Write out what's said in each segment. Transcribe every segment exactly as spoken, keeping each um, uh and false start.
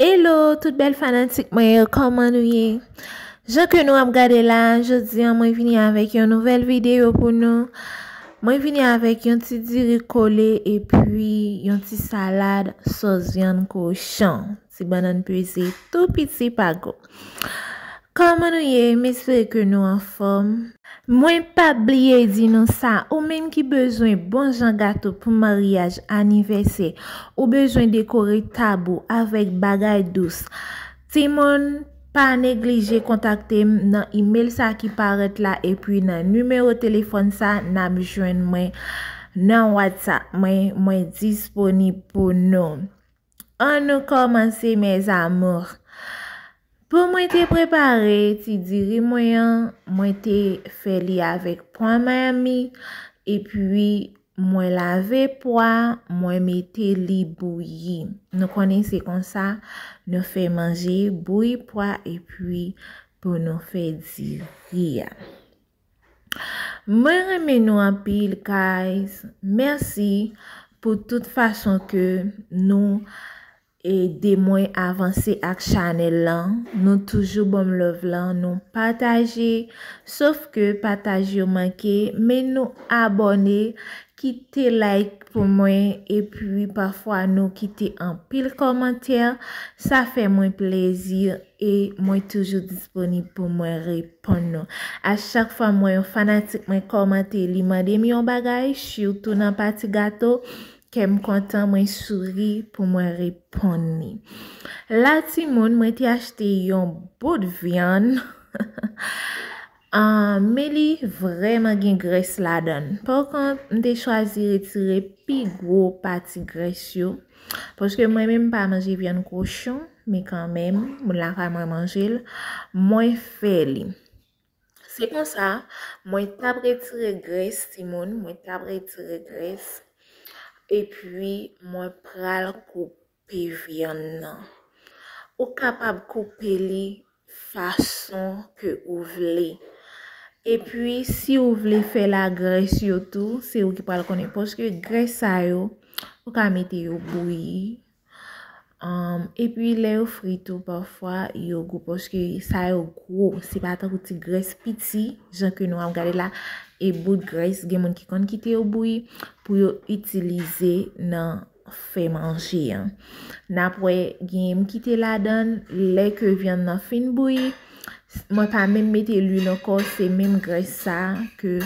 Hello, tout bèl fanatik mwen yo, kòman nou ye? Jan ke nou ap gade la, jodi a mwen vini avèk yon nouvèl videyo pou nou. Mwen vini avèk yon ti diri kole epi yon ti salad sòs vyann kochon. Ti bannann peze tou piti pa gwo. Kòman nou ye? M espere ke nou anfòm. Mwen pa bliye di nou sa, ou menm ki bezwen bon jan gato pou maryaj, anivèsè, ou bezwen dekore tab ou avèk bagay dous. Timoun, pa neglije kontakte m nan imel sa ki parèt la epi nan nimewo telefòn sa n ap jwenn mwen nan WhatsApp mwen, mwen disponib pou nou. Ann nou kòmanse, mes amours. Pou mwen te prepare ti diri mwen an, mwen te fè li avèk pwa mami, epi mwen lave pwa, mwen mete li bouyi. Nou konnen se konsa nou fè manje, bouyi pwa epi pou nou fè diri a. Mwen renmen nou anpil, guys. Mèsi pou tout fason ke nou ede mwen avanse ak chanèl lan. Nou toujou ban m love lan, nou pataje. Sof ke pataj yo manke, men nou abòne, kite like pou mwen, epi pafwa nou kite anpil kòmantè. Sa fè mwen plezi e mwen toujou disponib pou mwen reponn nou. A chak fwa m wè yon fanatik mwen kòmante, li mande m yon bagay, sitou nan pati gato, kè m kontan, mwen souri pou mwen reponn li. La, timoun, mwen te achte yon bout vyann. Ah, men li vrèman gen grès ladan l. Pakont, m te chwazi retire pi gwo pati grès yo. Paske mwen menm m pa manje vyann kochon, men kanmenm, moun lakay mwen manje l. Mwen fè li. Se konsa, mwen t ap retire grès, timoun, mwen t ap retire grès. Epi, mwen pral koupe vyann nan. Ou kapab koupe li fason ke ou vle. Epi, si ou vle fè lagrès yo tou, se ou ki pral konnen. Paske grès sa yo, ou ka mete yo bouyi. Um, epi, lè yo fri tou, pafwa, yo gou. Paske sa yo gwo. Se pa tankou ti grès piti, jan ke nou ap gade la. E bout grès, gen moun ki konn kite yo bouyi pou yo itilize nan fè manje an. N ap wè, gen m kite ladan l, lè ke vyann nan fin bouyi, mwen pa menm mete lwil ankò, se menm grès sa ke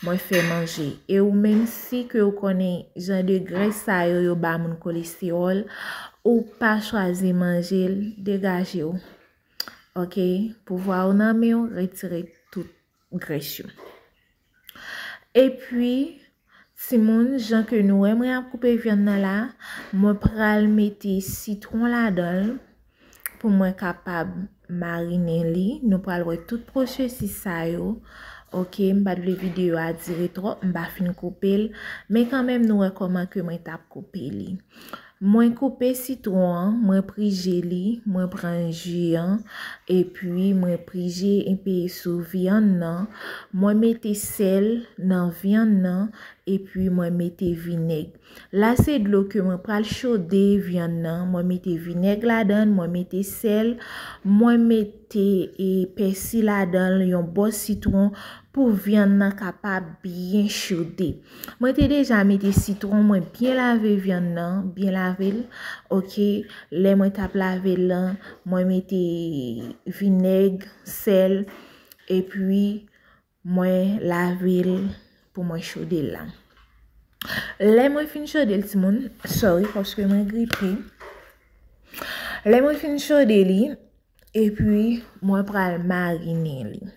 mwen fè manje. E ou menm, si ke ou konnen jan de grès sa yo, yo ba moun kolestewòl, ou pa chwazi manje l, degaje w. Oke? Pouvwa ou nan men w, retire tout grès yo. Epi, timoun, jan ke nou wè mwen ap koupe vyann nan la, mwen pral mete sitwon ladan l pou mwen kapab marinen li. Nou pral wè tout pwosesis sa yo. Oke, m pa t vle videyo a dire twòp, m pa fin koupe l, men kanmenm nou wè kòman ke mwen t ap koupe li. Mwen koupe sitwon an, mwen prije li, mwen pran ji an, epi mwen prije enpe sou vyann nan. Mwen mete sèl nan vyann nan, epi mwen mete vinèg. La se dlo ke mwen pral chode vyann nan. Mwen mete vinèg ladan l, mwen mete sèl, mwen mete, e, pèsi ladan l, yon bò sitwon, pou vyann nan kapab byen chode. Mwen te deja mete sitwon, mwen byen lave vyann nan, byen lave l. Oke, lè mwen t ap lave l lan, mwen mete vinèg, sèl, epi mwen lave l pou mwen chode l la. Lè mwen fin chode l, timoun, sorry, paske mwen gripe. Lè mwen fin chode li, epi mwen pral marinen li.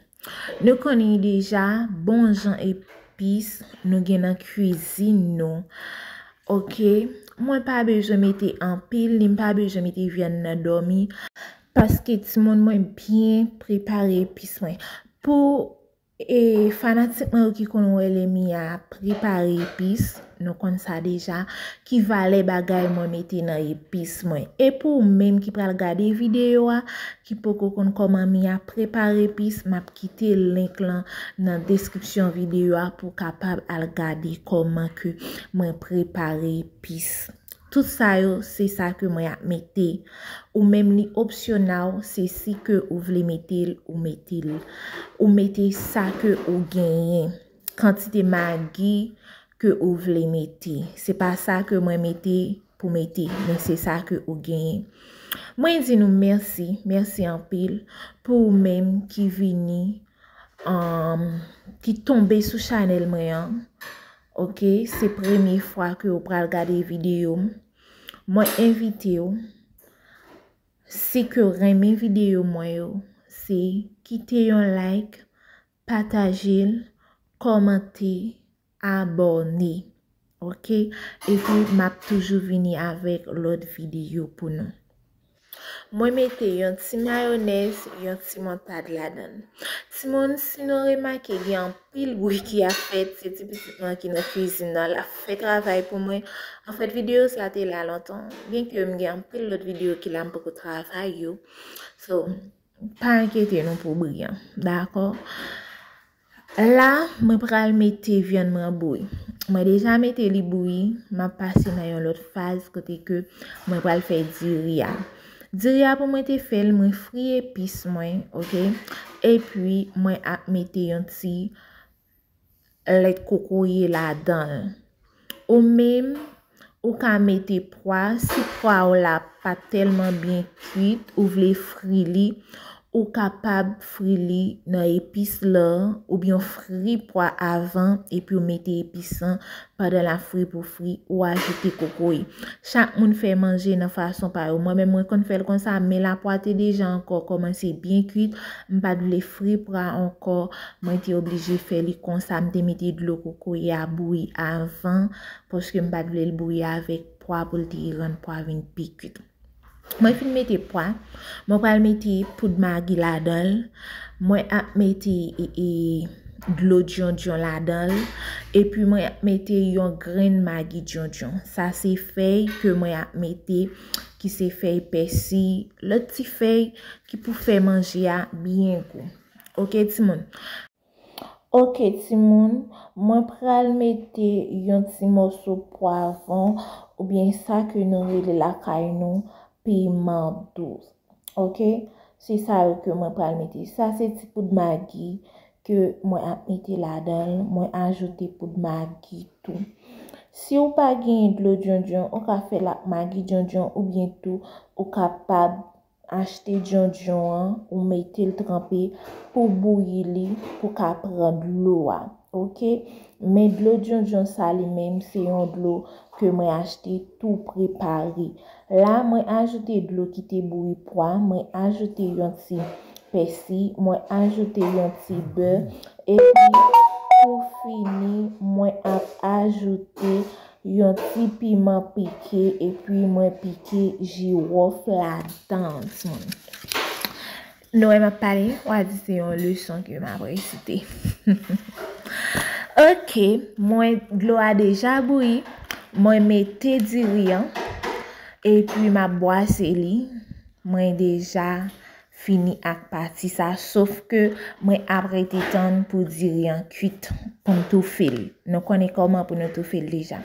Nou konnen deja, bon jan epis nou gen nan kwizin nou. Oke, mwen pa bezwen mete anpil, ni m pa bezwen mete vyann nan dòmi, paske timoun mwen byen prepare epis mwen. Pou, e, fanatik mwen yo ki konn wè Lemia prepare epis, nou konn sa deja, ki valè bagay mwen mete nan epis mwen. E pou ou menm ki pral gade videyo a, ki poko konn kòman Mia prepare epis, m ap kite link lan nan deskripsyon videyo a pou w kapab al gade kòman ke mwen prepare epis. Tout sa yo, se sa ke mwen ap mete. Ou menm li opsyonal, se si ke ou vle mete l, ou mete l. Ou mete sa ke ou genyen. Kantite magi ke ou vle mete. Se pa sa ke mwen mete pou mete, men se sa ke ou genyen. Mwen di nou mèsi, mèsi anpil pou ou menm ki vini, um, ki tonbe sou chanèl mwen an. Ok, se premye fwa ke ou pral gade videyo m. Mwen envite w, si ke w renmen videyo mwen yo, se kite yon like, pataje l, kòmante, abòne. Ok? Epi m ap toujou vini avèk lòt videyo pou nou. Mwen mete yon ti mayonèz, yon ti moutad ladan l. Timoun, si nou remake, gen anpil bri ki ap fèt, se ti pitit mwen ki nan kwizin nan, l ap fè travay pou mwen. Anfèt, videyo sa te la lontan, byenke m gen anpil lòt videyo ki la m poko travay yo. So, pa enkyete nou pou bri an, dakò? La, mwen pral mete vyann mwen bouyi. Mwen deja mete li bouyi, m ap pase nan yon lòt faz kote ke mwen pral fè diri a. Diri a pou mwen te fè l, mwen fri epis mwen, ok? Epi, mwen ap mete yon ti lèt kokoye ladan l. Ou menm, ou ka mete pwa, si pwa w la pa tèlman byen kwit, ou vle fri li, ou kapab fri li nan epis lan, oubyen fri pwa avan, epi w mete epis lan pandan l ap fri pou fri, ou ajoute kokoye. Chak moun fè manje nan fason pa yo. Mwen menm, mwen konn fè l konsa, men lapwa te deja ankò kòmanse byen kwit, m pa t vle fri pwa ankò, mwen te oblije fè li konsa, m te mete dlo kokoye a bouyi avan, paske m pa t vle l bouyi avèk pwa pou l te rann pwa vin pi kwit. Mwen fin mete pwa, mwen pral mete poud magi ladan l, mwen ap mete, e, e, dlo dyondyon ladan l, epi mwen ap mete yon grenn magi dyondyon. Sa se fèy ke mwen ap mete, ki se fèy pèsi, lòt ti fèy ki pou fè manje a byen gou. Ok, timoun? Ok, timoun, mwen pral mete yon ti mòso pwavwon oubyen sa ke nou rele lakay nou piman dous. Ok? Se sa yo ke mwen pral mete. Sa se ti poud magi ke mwen ap mete ladan l. Mwen ajoute poud magi tou. Si w pa genyen dlo dyondyon, ou ka fè l ak magi dyondyon oubyen tou ou kapab achte dyondyon an, ou mete l tranpe pou bouyi li, pou ka pran dlo a. Ok? Men dlo dyondyon sa li menm, se yon dlo ke mwen achte tou prepare. La, mwen ajoute dlo ki te bouyi pwa, mwen ajoute yon ti pèsi, mwen ajoute yon ti bè, epi pou fini, mwen ap ajoute yon ti piman pike, epi mwen pike jiwòf ladan, timoun. Nou wè m ap pale, w a di se yon leson ke m ap resite. Ok, mwen, dlo a deja bouyi, mwen mete diri an, epi m ap bwase li, mwen deja fini ak pati sa, sof ke mwen ap rete tann pou diri an kwit pou m toufe l. Nou konnen kòman pou nou toufe l deja.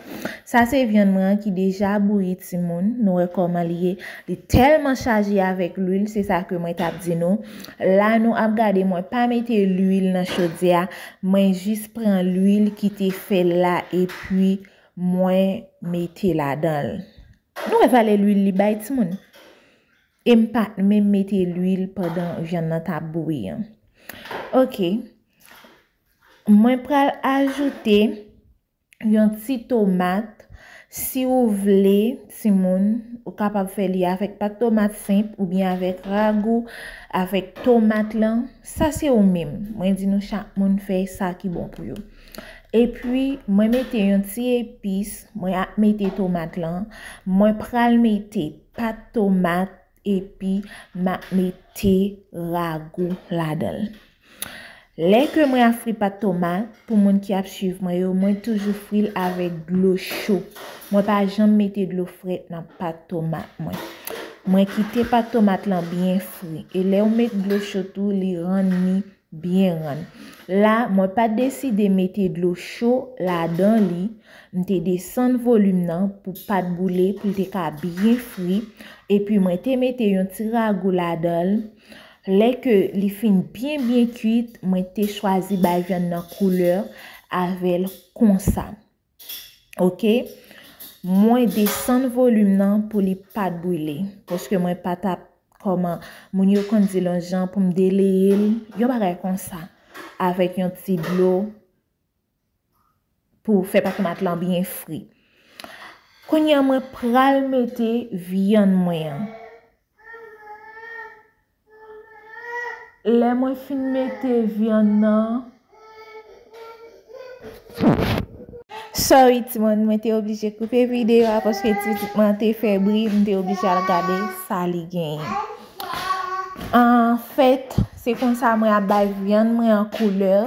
Sa se vyann mwen an ki deja bouyi, timoun. Nou wè kòman li ye. Li tèlman chaje avèk lwil, se sa ke mwen t ap di nou. La, nou ap gade, mwen pa mete lwil nan chodyè a. Mwen jis pran lwil ki te fè l la, epi mwen mete ladan l. Nou wè valè lwil li bay, timoun? E m pa t menm mete lwil pandan vyann nan t ap bouyi an. Ok. Mwen pral ajoute yon ti tomat. Si w vle, timoun, ou kapab fè li avèk pat tomat senp oubyen avèk ragou, avèk tomat lan. Sa se ou menm. Mwen di nou chak moun fè sa ki bon pou yo. Epi, mwen mete yon ti epis, mwen ap mete tomat lan, mwen pral mete pat tomat, epi m ap mete ragou ladan l. Lè ke mwen ap fri pat tomat, pou moun ki ap swiv mwen yo, mwen toujou fri l avèk dlo cho. Mwen pa janm mete dlo frèt nan pat tomat mwen. Mwen kite pat tomat lan byen fri. E lè w met dlo cho tou, li rann li byen rann. La, mwen pa t deside mete dlo cho ladan li. M te desann volim nan pou pa t boule, pou l te ka byen fri. Epi mwen te mete yon ti ragou ladan l. Lè ke li fin byen, byen kuit, mwen te chwazi bay vyann nan koulè avè l konsa. Oke? Mwen desann volim nan pou li pa t brile. Paske mwen pa t ap, kòman moun yo konn di l yon jan, pou m deleye l, yon bagay konsa, avèk yon ti dlo pou fè patimon lan byen fri. Kounye a, mwen pral mete vyann mwen an. Lè mwen fin mete vyann nan, sorry timoun, mwen te oblije koupe videyo a paske ti pitit mwen te fè bri, m te oblije al gade sa li genyen. Anfèt, se konsa mwen ap bay vyann mwen an koulè.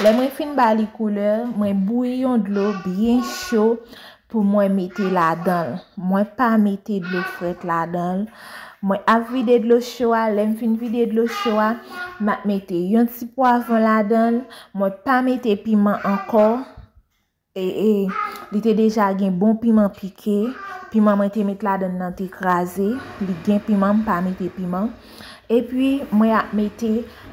Lè mwen fin ba li koulè, mwen bouyi yon dlo byen cho pou mwen mete ladan l. Mwen pa mete dlo frèt ladan l. Mwen ap vide dlo cho a. Lè m fin vide dlo cho a, m ap mete yon ti pwavwon ladan l. Mwen pa mete piman ankò. E, e, li te deja gen bon piman pike. Piman mwen te met ladan l nan te kraze. Li gen piman, m pa mete piman. Epi, mwen ap mete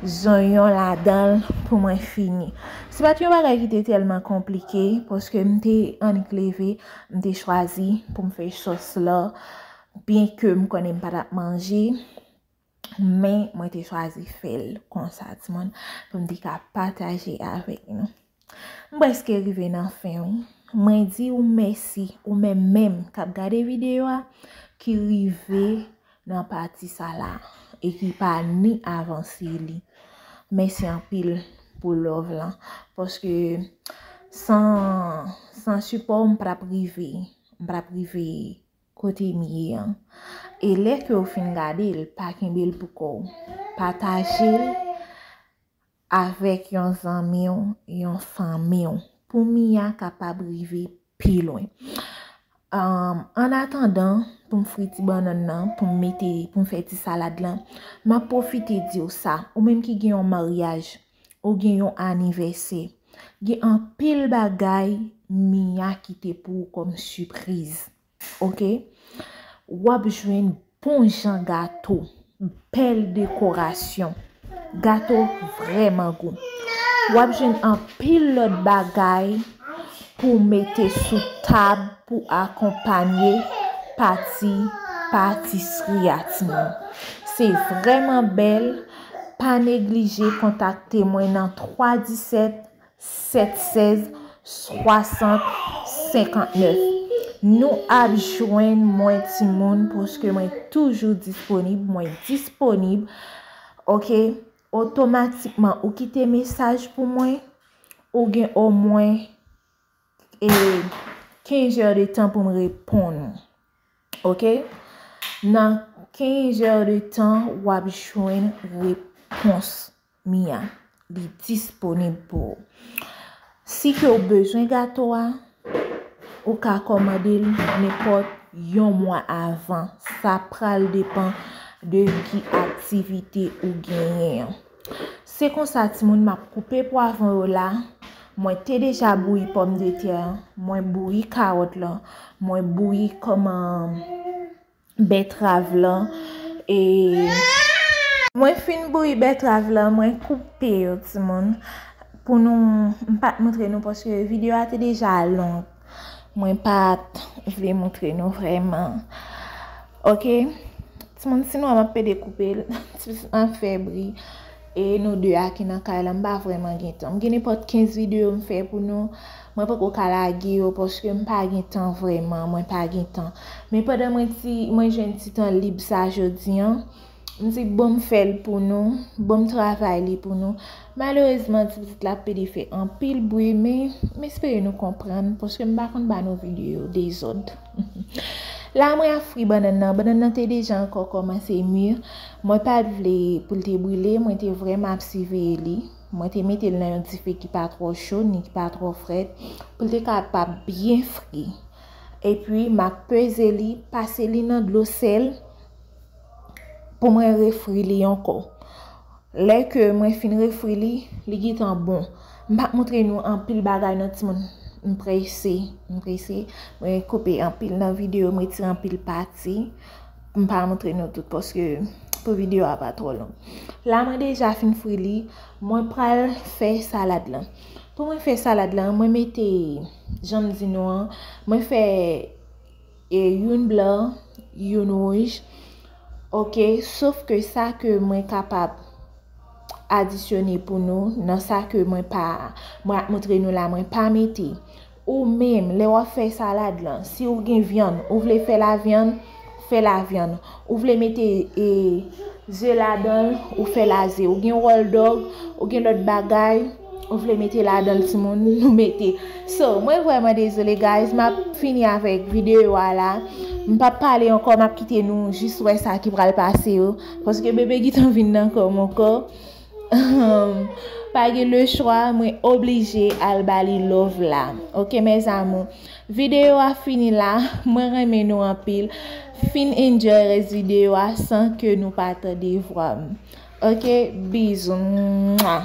zonyon ladan l pou mwen fini. Se pa t yon bagay ki te tèlman konplike, paske m te annik leve, m te chwazi pou m fè sòs la, byenke m konnen m pa t ap manje, men mwen te chwazi fè l konsa, timoun, pou m te ka pataje avèk nou. M prèske rive nan fen, wi. Mwen di ou mèsi, ou menm menm k ap gade videyo a, ki rive nan pati sa la, e ki pa ni avanse li. Mèsi anpil pou love lan, paske san, san sipò w, m p ap rive, m p ap rive kote m ye an. E lè ke w fin gade l, pa kenbe l pou kò w. Pataje l avèk yon zanmi w, yon fanmi w, pou Mia kapab rive pi lwen. Ann atandan, pou m fri ti bannann nan, pou m mete, pou m fè ti salad lan, m ap pwofite di w sa, ou menm ki gen yon maryaj, ou gen yon anivèsè, gen anpil bagay Mia kite pou ou kòm sipriz. Oke? W ap jwenn bon jan gato, bèl dekorasyon. Gato vrèman gou. W ap jwenn anpil lòt bagay pou w mete sou tab pou akonpanye pati patisri a, timoun. Se vrèman bèl. Pa neglije kontakte mwen nan twa disèt sèt sèz swasant senkantnèf. Nou ap jwenn mwen, timoun, paske mwen toujou disponib, mwen disponib. Oke, otomatikman ou kite mesaj pou mwen, ou gen omwen, e, kenz è de tan pou m reponn ou. Oke? Nan kenz è de tan, w ap jwenn repons Mia. Li disponib pou ou. Si ke w bezwen gato a, ou ka kòmande l nenpòt yon mwa avan. Sa pral depann de ki aktivite ou genyen an. Se konsa, timoun, m ap koupe pwavwon yo la. Mwen te deja bouyi pòmdetè, mwen bouyi kawòt lan, mwen bouyi kòman bètrav lan. E mwen fin bouyi bètrav lan, mwen koupe yo, timoun. Pou nou, m pa t montre nou paske videyo a te deja long. Mwen pa t vle montre nou vrèman. Oke? Timoun, sinon m ap pede koupe l. Ti pitit lan ap fè bri. E nou de a ki nan kay la, m pa vrèman gen tan. M gen nenpòt kenz videyo m fè pou nou. Mwen poko ka lage yo paske m pa gen tan vrèman. Mwen pa gen tan. Men pandan mwen ti, mwen jwenn ti tan lib sa jodi an, m di bon m fè l pou nou, bon m travay li pou nou. Malerezman, ti pitit la ap pede fè anpil bri, men m espere nou konprann, paske m pa konn ba nou videyo dezòd. La, mwen ap fri bannann nan. Bannann nan te deja ankò kòmanse mi. Mwen pa t vle pou l te brile, mwen te vrèman ap siveye li. Mwen te mete l nan yon dife ki pa twò cho, ni ki pa twò frèt, pou l te kapab byen fri. Epi, m ap peze li, pase li nan dlo sèl, pou mwen refri li ankò. Lè ke mwen fin refri li, li gentan bon. M p ap montre nou anpil bagay non timoun. M prese, m prese. Mwen koupe anpil nan videyo, m retire anpil pati. M pa montre nou tout paske pou videyo a pa twò long. La mwen deja fin fri li, mwen pral fè salad lan. Pou mwen fè salad lan, mwen mete, jan m di nou an, mwen fè e youn blan, youn wouj. Ok, sof ke sa ke mwen kapab adisyone pou nou, nan sa ke mwen pa, mwen ap montre nou la, mwen pa mete. Ou menm, lè w ap fè salad lan, si ou gen vyann, ou vle fè lavyann, fè lavyann. Ou vle mete e, ze ladan l, ou fè laze. Ou gen wòl dòg, ou gen lòt bagay, ou vle mete ladan l, timoun, nou mete. So, mwen vrèman dezole, guys, m ap fini avèk videyo a la. M p ap pale ankò, m ap kite nou jis wè sa ki pral pase yo. Paske bebe gentan vin nan kò m ankò. Pa gen le chwa, mwen oblije al ba li love la. Ok, mes amours. Videyo a fini la. Mwen renmen nou anpil. Fin enjoy rès videyo a san ke nou pa tande vwa m. Ok, bizou. Mwa.